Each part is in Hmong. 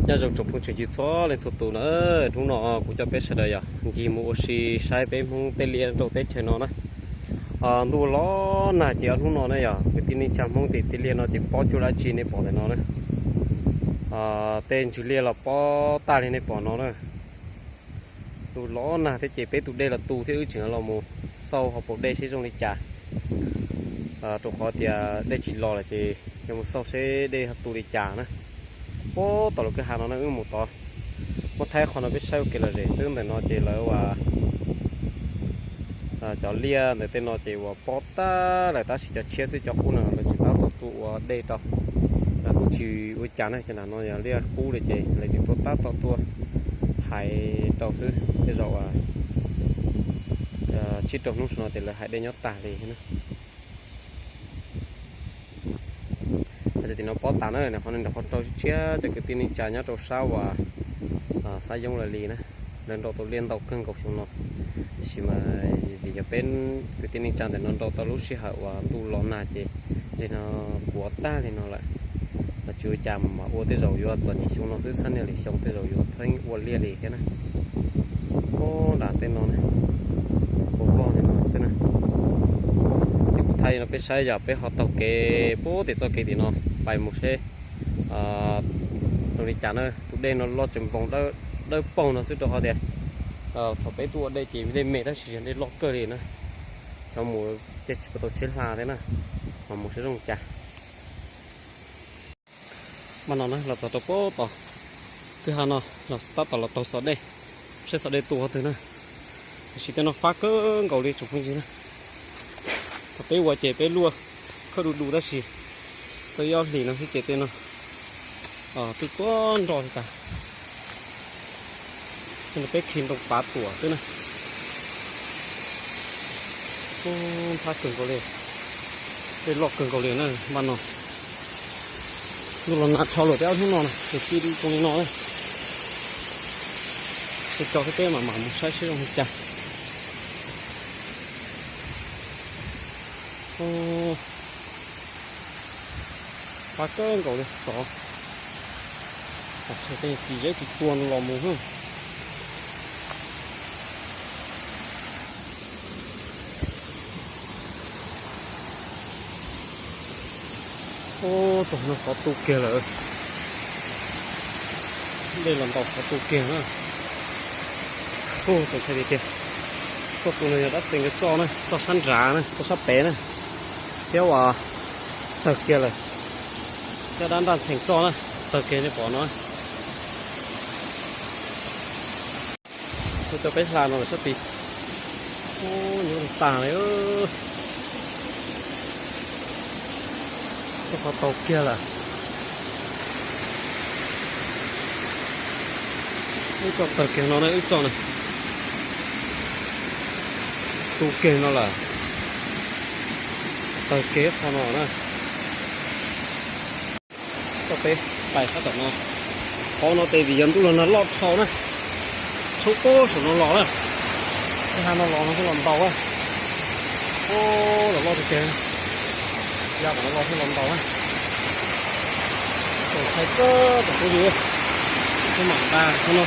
Nyob zoo tsoom phooj tsoom ywg txhua leej txhua tus na, hnub no kuv coj peb sawv daws yog ncig mus ua si saib peb Hmoob tej liaj nrau teb chaws no na. Ntuj los nag ces ob hnub no na yog kwv tij neej tsa Hmoob tim tej liaj no ces pob cuaj dab tsi nej pom ntawm no na. Tej ntsws liaj los pob tag li nej pom no na. Ntuj los nag thiab ces peb tus dej los tu thiab wb tseem los mus xauj hauv paus dej seb zoo li cas. Rau qhov tias dej tsis los lawm ces yuav mus xauj seb dej ho tu li cas na. Puag tom lub kwj ha no na wb mus tod, muab thaij qhov no peb saib ua kev lom zem xwb. Ntawm no ces lawv ua cov liaj ntawm tej no ces uas pob tag lawm tab sis cov tshiab xwb cov qub no lawv tseem tab tom tuaj ua dej rau. Kuj tsis ua cas na, cov nram no yog liaj qub li ces lawv tseem tuaj tab tom tuaj hais rau xwb. Tej zaum tsib rau hnub saum no ces lawv hais dej nyob tag li na. Tim no pob tas na, qhov no qhov rau tshiab tshiab cov kwv tij neej tsa nyob rau sab uas Xab Yoob Las Lis na, lawv nrau tau liaj ntau kawg nkaus xyoo no. Tiam sis mas vim yog peb kwv tij neej tsa ntawm no nrau tau lub sij hawm uas ntuj los nag ces ntsis no puas tag li no lawm. Los tsis ua cas mas ua tej zaum yuav txom nyem xyoo no xwb, xab niag li xyoo tej zaum yuav theeb ua liaj li thiab na. Ub, nram tej no na, ua voj li no xwb na. Ces kuv thaij li no peb saib yog peb ho taug kev puag tim txoj kev tim no pais mus seb zoo li cas na. Tus dej no loj tseem nploos dawb paug no xwb rau qhov tias thaum peb tuaj ua dej ces dej me tab sis yog dej loj kawg li na. Cov mus ces tsis tau tsheb hla thiab na, mas mus seb zoo li cas. Mas no na los txog rau puag tom kwj ha no los tab tom los taug xov dej, seb xov dej tu qhov twg na. Tiam sis tej no fab kawg nkaus li tsoom phooj ywg na. Thaum peb ua ces peb luaj khawb du du tab sis tau ib ob hlis no xwb ces tej no twb tuaj nroj li tas. Tej no peb khi ntoo pav tuam xwb na. Ub, nthab kawg nkaus li, dej loj kawg nkaus li na npaj no. Ntuj los nag dhau lawm peb ob hnub no na ces ci zoo li no na. Ces tso peb mam mam mus saib seb zoo li cas. Fab kawg nkaus li xov. Ces tej ci zeb ci txua no los mus. Ub, txog no xov tu kiag lawm. Dej los ntaus xov tu kiag na. Ub, txaus ntshai tiag tiag. Txoj tu no yog dab xees txoj na, txoj sab nrad na, txoj sab pem na, thiab uas tawg kiag lawm. Thiab dab ntaj ntxhee txoj na, tawg kiag nej pom no. Kuv coj peb hla no lawm sab tid. Ub, nyuaj tag li. Txoj xov tau kiag lawm. Ib txoj tawg kiag no na, ib txoj na. Tu kiag no lawm. Tawg kiag qhov no na. Coj peb pais sab tom no. Qhov no ces vim yog ntuj los nag loj dhau na, tshoob puag saum no los na. Tej ha no los no thiaj los ntaus. Ub, los loj tiag tiag. Ya tom no los thiaj los ntaus na. Txaus ntshai kawg, txaus ntshai li. Peb mam nqa qhov no.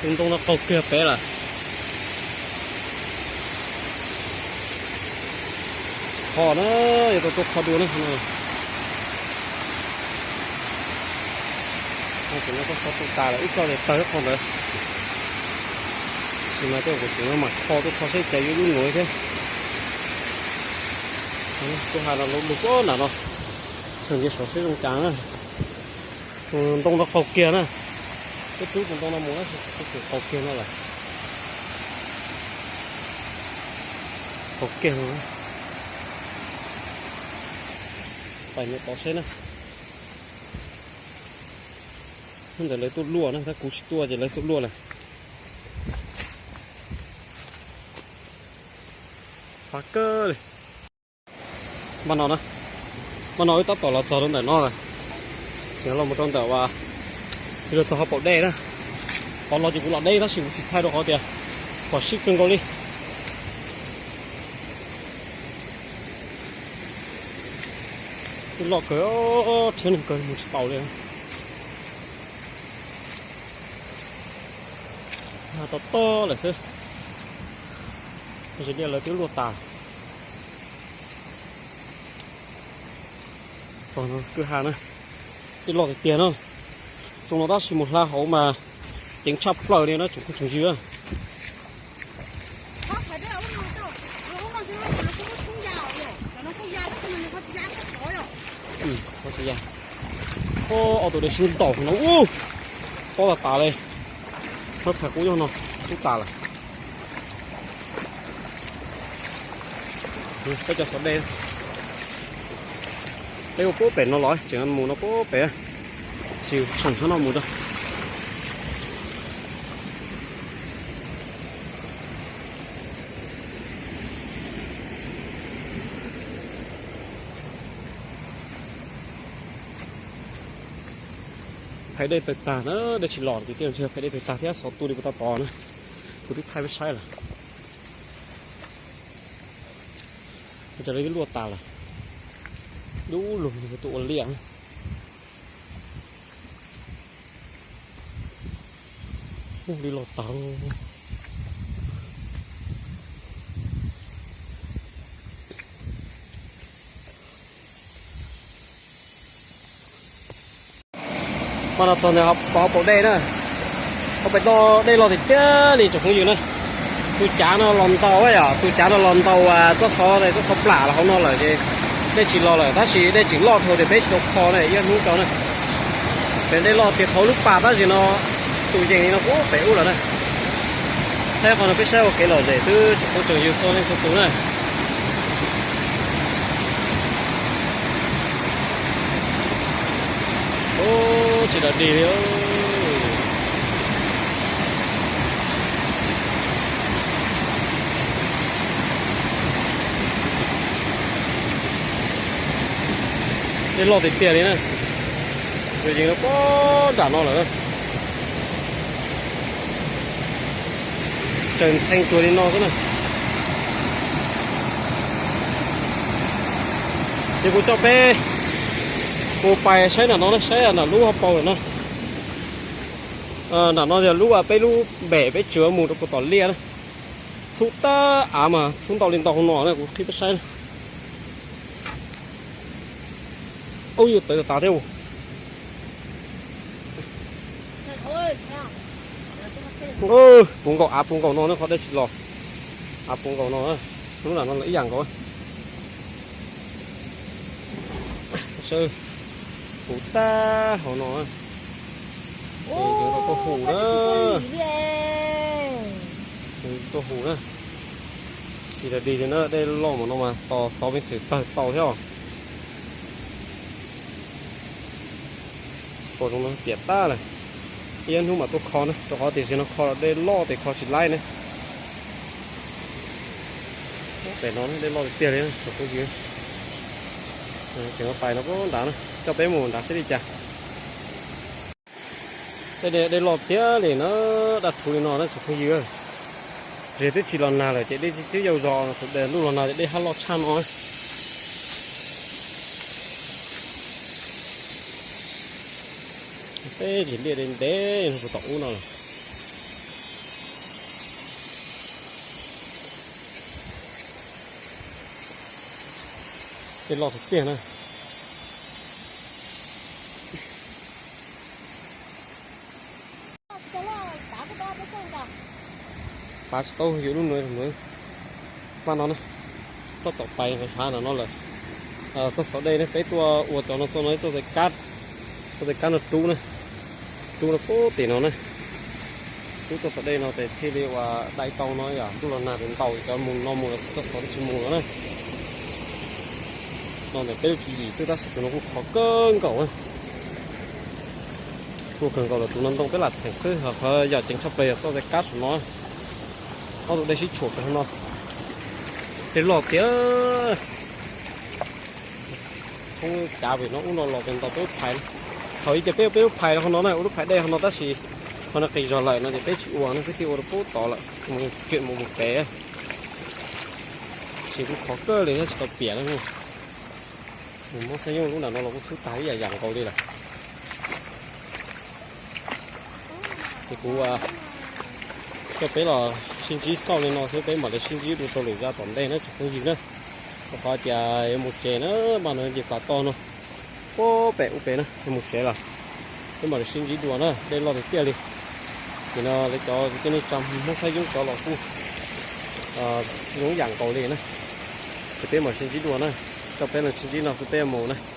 Tus ntoo no qaug kiag pem lawm. Qhov na, yuav tau tuaj kho dua na. Tam no koj xov tu tas lawm, ib txoj ces tawg qhov ntawd. Tab sis mas tej zaum kuv tseem yuav mam kho tuaj kho seb cas yuav lub nuav thiab. Tus ha no lub lug puag nram no, tshee ntsia saud seb zoo cas na. Tus ntoo no qaug kiag na. Peb rub tus ntoo no mus tab sis twb tseem qaug kiag no lawm. Qaug kiag no. Pais ntawm tod seb na. Hnub ntawd lawv tuaj luaj na, tab kuv tsis tuaj ces lawv tuaj luaj lawm. Fab kawg li. Npaj no na, npaj no wb tab tom los txog rau ntawm no lawm. Tseem los mus rau ntawm uas yuav txog hauv paus dej na. Qhov los ces kuv los deb tab sis kuv tsis thaij rau qhov tias pom sib kawg nkaus li. Loj kawg, rhiab neeg kawg mus tsis taus li. Nag to to lawm xwb. Zes liaj lawv twb luaj tas. Txog no kwj ha na, dej loj tiag tiag na. Xyoo no tab sis mus hla hauv mas ceev tshaj plaws li na tsoom phooj tsoom ywg. Ob tug dej sib ntaus no ub, tob tas tas li. Hab phais qub yog no, ub tas lawm. Peb cov xov dej, peb ua puag pem no los tseem mus no puag pem, tsis tshoom sab no mus rau. Phais dej tawg tag na, dej tsis los tiag tiag, phais dej tawg tag thiab xov tu li puas tau tod na. Kuv twb thaij peb saib lawm. Cov lawv twb luaj tas lawm. Dub lug li tus ua liaj. Ub, dej loj tag. Mas no txog ntawm hauv paus dej na, hauv paus dej loj tiag tiag li tsoom phooj ywg na. Tus cav no los ntaus, yog tus cav no los ntaus txoj xov, txoj xov plam los hauv no lawm ces dej tsis los lawm, tab sis dej tseem loj dhau tias peb tsis tau kho na, ib hnub rau na. Pem dej loj tiag, thaum lub pas tab sis no tus yees li no puag pem ub lawm na. Thaij qhov no peb saib ua kev lom zem xwb tsoom phooj tsoom ywg txhua leej txhua tus na. Ub, tsis dog dig li. Dej loj tiag tiag li na. Tus yees no puag nram no lawm. Tsaws ntxhee cuag li no xwb na. Ces kuv coj peb mus pais saib nram no na, saib nram lub hauv paus lawm no. Nram no yog lub, peb lub npem peb tseem mus rau puag tom liaj na. Txhub tag av mas txhub ntau li ntau hauv no na, kuv qhib peb saib na. Ub, yuav tawv tas thiab. Puv nkaus av, puv nkaus no ne, qhov dej tsis los. Av puv nkaus no, lub nram no los ib yam nkaus. Sawb, puv tag hauv no. Tuaj hu na, tuaj hu na. Tsis dog dig li na, dej loj mas no mas tos xov peev xwm tawg tau thiab os. Pom zoo no piam tag lawm. Ib hnub mam tuaj kho na, rau qhov tiam sis no kho los dej loj tes kho tsis laib ne. Pem no dej loj tiag tiag li tsoom phooj ywg. Tseem pais no puag nrad na, coj peb mus nrad saib li cas. Tej dej loj tiag li na, daj rhuv li no na tsoom phooj ywg. Tsis twb tsis los nag lawm ces dej twb yau zog, lub los nag ces dej hab loj tshaj no. Peb zes liaj ntev ntev puag tom ub no lawm. Dej loj tiag tiag na. Pav tsis tau yus lub no, pab no na, toj tom pais nqis hav nram no lawm. Txoj xov dej ne, peb tuaj ua cov no txoj no ib txoj xov kab, txoj xov kab no rub na, rub no puag tim no na. Rub txoj xov dej no ces thiaj li ua dai tau no yom, ntuj los nag ces ntaus cov mus no mus los txoj xov twb tsis mus lawm na. No ntawm peb lub tswv yim xwb tab sis tus no kuj khov kawg nkaus. Kuj kawg nkaus lawm, tus no ntoo peb lam txheem xwb, ho qhov yam ceev tshaj plaws yog txoj dej kab saum no. Ob tug dej sib tshuam pem hauv no. Dej loj tiag. Thoob cav pem no ub no los tes ntaus peb lub phais. Thaum ub ces peb ua peb lub phais hauv no na, ua lub phais dej hauv no tab sis qhov no qis zog lawm no ces peb tsis ua na, peb thiaj ua rau puag tod lawm, mus tseem mus mus pem. Tab sis kuj khov kawg li thiab tsis tau piam na. Hmoob Xab Yooj lub nram no los kuj txhub tag ib yam yam nkaus li lawm. Ces kuv coj peb los sib ntsib xauj li no xwb, peb mam li sib ntsib dua rau lwm zaj tom ntej na tsoom phooj ywg na. Rau qhov tias yuav mus tsev na, npaj no ces pas toj no puag pem ub pem na, yuav mus tsev lawm. Peb mam li sib ntsib dua na, dej loj tiag tiag li. Ces no lawv cov kwv tij neej tsa Hmoob Xab Yooj cov los kuj zoo yam nkaus li na. Ces peb mam sib ntsib dua na, coj peb los sib ntsib no xwb peb mus na.